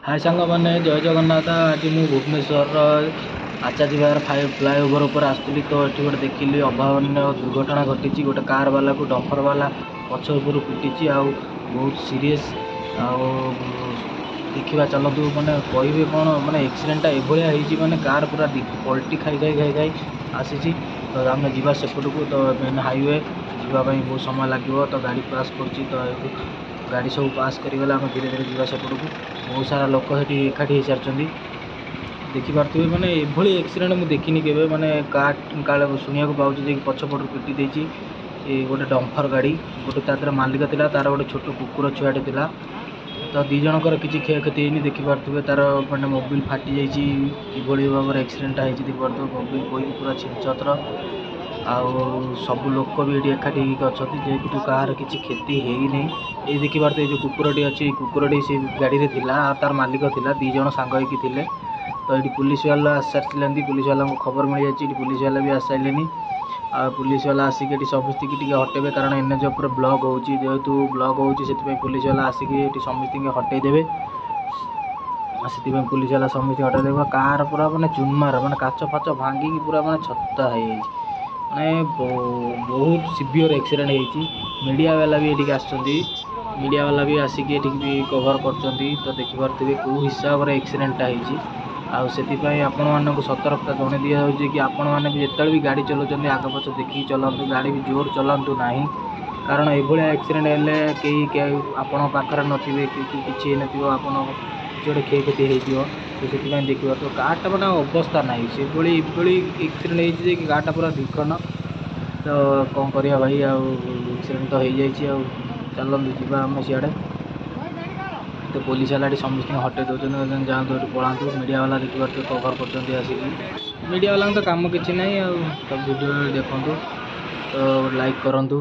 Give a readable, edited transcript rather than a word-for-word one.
ହାଏ ସାଙ୍ଗମାନେ, ଜୟ ଜଗନ୍ନାଥ। ଆଜି ମୁଁ ଭୁବନେଶ୍ୱରର ଆଚାର୍ଯ୍ୟ ବିହାର ଫ୍ଲାଏଓଭର ଉପରେ ଆସୁଥିଲି। ତ ଏଠି ଗୋଟେ ଦେଖିଲି ଅଭାବନୀୟ ଦୁର୍ଘଟଣା ଘଟିଛି। ଗୋଟେ କାର୍ ବାଲାକୁ ଡମ୍ଫର ବାଲା ପଛ ଉପରୁ ପିଟିଛି ଆଉ ବହୁତ ସିରିୟସ୍। ଆଉ ଦେଖିବା ଚାଲନ୍ତୁ। ମାନେ କହିବେ କ'ଣ, ମାନେ ଆକ୍ସିଡେଣ୍ଟଟା ଏଭଳିଆ ହେଇଛି, ମାନେ କାର୍ ପୁରା ପଲଟି ଖାଇ ଖାଇ ଖାଇ ଖାଇ ଆସିଛି। ତ ଆମେ ଯିବା ସେପଟକୁ। ତ ମେନ୍ ହାଇୱେ ଯିବା ପାଇଁ ବହୁତ ସମୟ ଲାଗିବ। ତ ଗାଡ଼ି ପାସ୍ କରୁଛି। ତ ଗାଡ଼ି ସବୁ ପାସ୍ କରିଗଲେ ଆମେ ଧୀରେ ଧୀରେ ଯିବା ସେପଟକୁ। ବହୁତ ସାରା ଲୋକ ସେଠି ଏକାଠି ହେଇସାରିଛନ୍ତି, ଦେଖିପାରୁଥିବେ। ମାନେ ଏଭଳି ଆକ୍ସିଡେଣ୍ଟ ମୁଁ ଦେଖିନି କେବେ। ମାନେ କାର୍ କାଳେ ଶୁଣିବାକୁ ପାଉଛି ଯେ ପଛପଟରୁ ପିଟି ଦେଇଛି ଏ ଗୋଟେ ଡମ୍ଫର ଗାଡ଼ି। ଗୋଟେ ତା ଦେହରେ ମାଲିକ ଥିଲା, ତାର ଗୋଟେ ଛୋଟ କୁକୁର ଛୁଆଟେ ଥିଲା। ତ ଦୁଇ ଜଣଙ୍କର କିଛି କ୍ଷୟକ୍ଷତି ହେଇନି। ଦେଖିପାରୁଥିବେ, ତାର ମାନେ ମୋବିଲ ଫାଟି ଯାଇଛି। କିଭଳି ଭାବରେ ଆକ୍ସିଡେଣ୍ଟଟା ହେଇଛି ଦେଖିପାରୁଥିବେ। ମୋବିଲ ବୋହିକି ପୁରା ଛିନଛତ୍ର। ଆଉ ସବୁ ଲୋକ ବି ଏଠି ଏକାଠି ହେଇକି ଅଛନ୍ତି, ଯେହେତୁ କାହାର କିଛି କ୍ଷତି ହେଇନି। ଏଇ ଦେଖିପାରୁଥିବେ, ଏଇ ଯେଉଁ କୁକୁରଟି ଅଛି, ଏଇ କୁକୁରଟି ସେ ଗାଡ଼ିରେ ଥିଲା ଆଉ ତାର ମାଲିକ ଥିଲା, ଦୁଇ ଜଣ ସାଙ୍ଗ ହେଇକି ଥିଲେ। ତ ଏଠି ପୁଲିସ ବାଲା ଆସିସାରିଛନ୍ତି। ପୁଲିସ ବାଲାଙ୍କୁ ଖବର ମିଳିଯାଇଛି। ଏଠି ପୁଲିସ ବାଲା ବି ଆସିସାରିଲେନି। ଆଉ ପୁଲିସ ବାଲା ଆସିକି ଏଠି ସମସ୍ତଙ୍କୁ ଟିକେ ହଟେଇବେ, କାରଣ ଏନ୍ ଏଚ୍ ଉପରେ ବ୍ଲକ୍ ହେଉଛି। ଯେହେତୁ ବ୍ଲକ୍ ହେଉଛି, ସେଥିପାଇଁ ପୁଲିସ ବାଲା ଆସିକି ଏଠି ସମସ୍ତଙ୍କୁ ହଟେଇ ଦେବେ। ଆଉ ସେଥିପାଇଁ ପୁଲିସ ବାଲା ସମସ୍ତଙ୍କୁ ହଟେଇ ଦେବେ। କାର୍ ପୁରା ମାନେ ଚୁରମାର, ମାନେ କାଚ ଫାଚ ଭାଙ୍ଗିକି ପୁରା ମାନେ ଛତା ହେଇଯାଇଛି। ମାନେ ବହୁତ ସିଭିଅର୍ ଆକ୍ସିଡେଣ୍ଟ ହେଇଛି। ମିଡ଼ିଆ ବାଲା ବି ଏଠିକି ଆସିଛନ୍ତି। ମିଡ଼ିଆ ବାଲା ବି ଆସିକି ଏଠିକି ବି କଭର୍ କରୁଛନ୍ତି। ତ ଦେଖିପାରୁଥିବେ କେଉଁ ହିସାବରେ ଆକ୍ସିଡେଣ୍ଟଟା ହେଇଛି। ଆଉ ସେଥିପାଇଁ ଆପଣମାନଙ୍କୁ ସତର୍କତା ଜଣାଇ ଦିଆଯାଉଛି କି ଆପଣମାନେ ବି ଯେତେବେଳେ ବି ଗାଡ଼ି ଚଲାଉଛନ୍ତି, ଆଗ ପଛ ଦେଖିକି ଚଲାନ୍ତୁ। ଗାଡ଼ି ବି ଜୋର ଚଲାନ୍ତୁ ନାହିଁ, କାରଣ ଏଭଳିଆ ଆକ୍ସିଡେଣ୍ଟ ହେଲେ କେହି ଆପଣଙ୍କ ପାଖରେ ନଥିବେ କି କିଛି ହେଇନଥିବ, ଆପଣ କିଛି ଗୋଟେ କ୍ଷୟକ୍ଷତି ହେଇଯିବ। ତ ସେଥିପାଇଁ ଦେଖିପାରୁଥିବ, କାର୍ଟା ମାନେ ଅବସ୍ଥା ନାହିଁ। ସେଭଳି ଏଭଳି ଆକ୍ସିଡେଣ୍ଟ ହେଇଛି ଯେ କି କାର୍ଟା ପୁରା ଦିଖଣ୍ଡ। ତ କ'ଣ କରିବା ଭାଇ, ଆଉ ଆକ୍ସିଡେଣ୍ଟ ତ ହେଇଯାଇଛି। ଆଉ ଚାଲନ୍ତୁ ଯିବା ଆମେ ସିଆଡ଼େ। ତ ପୋଲିସ ବାଲା ଏଠି ସମସ୍ତଙ୍କୁ ହଟେଇ ଦେଉଛନ୍ତି, କହୁଛନ୍ତି ଯାଆନ୍ତୁ ଏଠୁ ପଳାନ୍ତୁ। ମିଡ଼ିଆ ବାଲା ଦେଖିପାରୁଥିବେ, କଭର୍ କରୁଛନ୍ତି ଆସିକି। ମିଡ଼ିଆ ବାଲାଙ୍କ ତ କାମ କିଛି ନାହିଁ। ଆଉ ତ ଭିଡ଼ିଓ ଦେଖନ୍ତୁ, ତ ଲାଇକ୍ କରନ୍ତୁ।